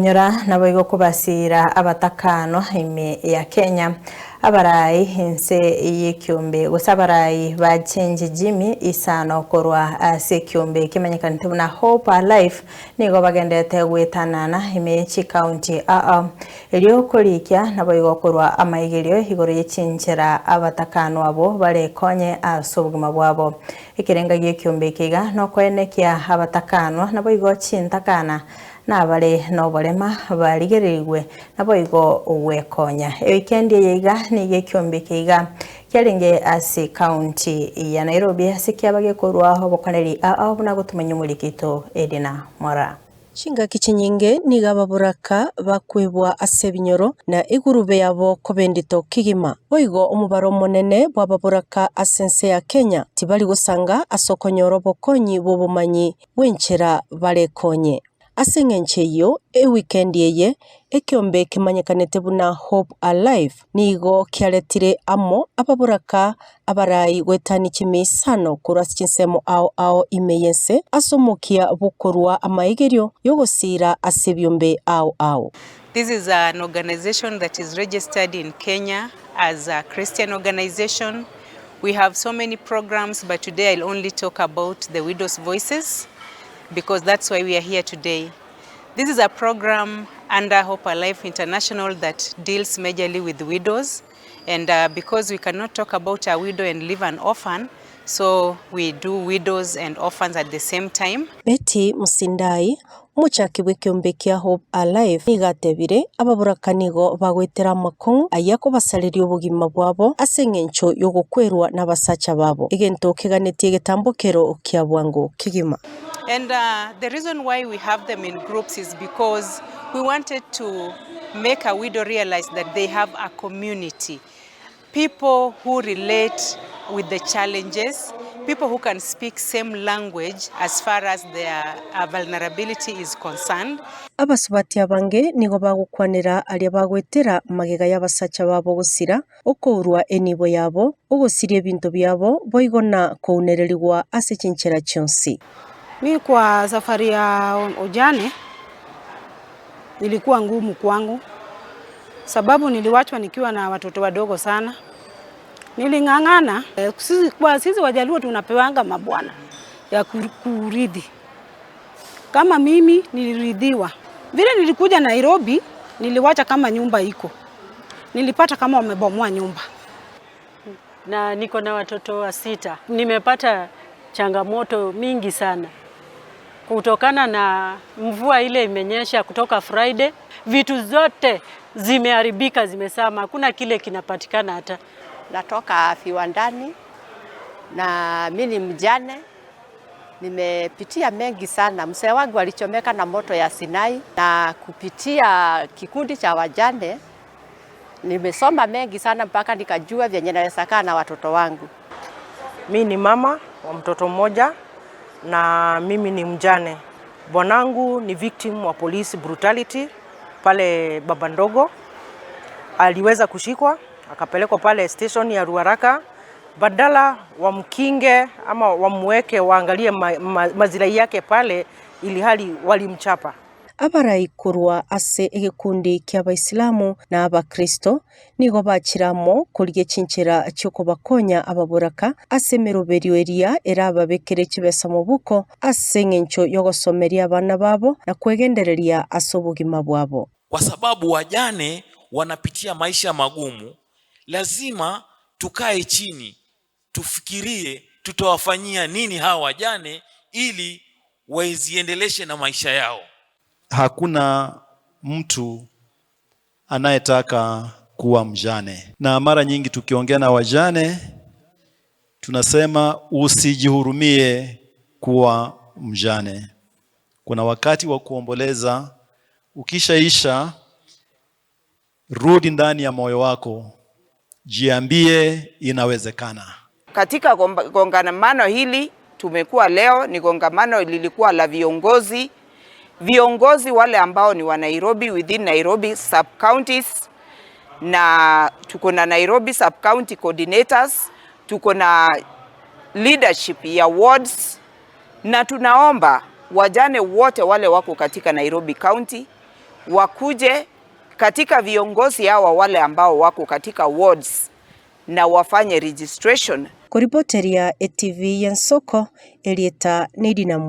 Koinyora naboigo kobasiira abatakaanwa ime ya Kenya. Abarai inse y'ekiombe gose abarai ba Change Jimmy isano korwa ase ekiombe kemanyekanete buna Hope Alive nigo bagenderete goetanana ime ye chikaunti aa erio korikia naboigo korwa amaigerio igoro ye chinchera abatakaanwa abwo barekonye ase obogima bwabo. Ekerenga gi'ekiombe eke iga nokoenekia abatakaanwa naboigo chintakana Nabare noborema barigererigwe, naboigo gwekonya. Ewikendi eye iga nigo ekiombe eke iga kiarenge ase county ya Nairobi ase kiaba gekorwa obokoneri ao buna gotumanya omoriki oito Edina Moraa. Chingaki chinyinge nigo ababoraka bakwebwa ase ebinyoro, na egurube yabo koba endito kegima. Boigo omobaro omonene bw'ababoraka ase ense ya Kenya tibari gosanga ase okonyora obokonyi bw'obomanyi bw'enchera barekonye. Ase engencho eyio, ewikendi eye, ekeombe kemanyekanete buna Hope Alive nigo kiaretire amo ababoraka abarai goetania chimiisano korwa ase chinsemo ao ao ime y'ense ase omokia bw'okorua amaigerio y'ogosiira ase ebiombe ao ao. This is an organization that is registered in Kenya as a Christian organization. We have so many programs but today I'll only talk about the Widows Voices because that's why we are here today. This is a program under Hope Alive International that deals majorly with widows and uh, because we cannot talk about a widow and leave an orphan, so we do widows and orphans at the same time. Betty Musindai, Omochaki bw'ekeombe kia Hope Alive nigo atebire, Ababoraka nigo bagoetera amakong'u ayio akobasareria obogima bwabo ase engencho y'ogokwerwa nabasacha babo, egento keganetie egetambokero kia bwango kegima. And the reason why we have them in groups is because we wanted to make a widow realize that they have a community. People who relate with the challenges, people who can speak same language as far as their vulnerability is concerned. Abasubati abange nigo bagokwanera aria bagoetera magega y'abasacha babo gosira, okourwa enibo yabo, ogosiria ebinto biabo, boigo na kounererigwa ase chinchera chionsi. Mi kwa safari ya ujane ilikuwa ngumu kwangu sababu niliwachwa nikiwa na watoto wadogo sana. Niling'ang'ana, sisi, kwa sisi Wajaluo tunapewanga mabwana ya kurithi. Kama mimi nilirithiwa. Vile nilikuja Nairobi, niliwacha kama nyumba iko. Nilipata kama wamebomoa nyumba. Na niko na watoto wa sita. Nimepata changamoto mingi sana kutokana na mvua ile imenyesha kutoka Friday, vitu zote zimeharibika, zimesama, hakuna kile kinapatikana hata. Natoka viwandani na mi ni mjane, nimepitia mengi sana. Mzee wangu alichomeka na moto ya Sinai, na kupitia kikundi cha wajane nimesoma mengi sana mpaka nikajua vyenye naweza kaa na watoto wangu. Mi ni mama wa mtoto mmoja na mimi ni mjane. Bwanangu ni victim wa police brutality pale Baba Ndogo. Aliweza kushikwa akapelekwa pale station ya Ruaraka, badala wamkinge ama wamweke waangalie ma, ma, mazirai yake pale, ili hali walimchapa. Abarai korwa ase egekundi ki'Abaisilamu na Abakristo nigo bachire amo korigia chinchera chi'okobakonya ababoraka ase emeroberio eria erababekere chibesa mobuko ase engencho y'ogosomeria abana babo na kwegendereria ase obogima bwabo. Kwa sababu wajane wanapitia maisha magumu, lazima tukae chini tufikirie tutawafanyia nini hawa wajane ili waziendeleshe na maisha yao. Hakuna mtu anayetaka kuwa mjane, na mara nyingi tukiongea na wajane tunasema usijihurumie kuwa mjane. Kuna wakati wa kuomboleza, ukishaisha rudi ndani ya moyo wako, jiambie inawezekana. Katika kongamano hili tumekuwa leo, ni kongamano lilikuwa la viongozi viongozi wale ambao ni wa Nairobi within Nairobi sub counties, na tuko na Nairobi sub county coordinators, tuko na leadership ya wards, na tunaomba wajane wote wale wako katika Nairobi County wakuje katika viongozi hawa wale ambao wako katika wards na wafanye registration. Koripoteria etv y'ensoko, erieta Nedina Moraa.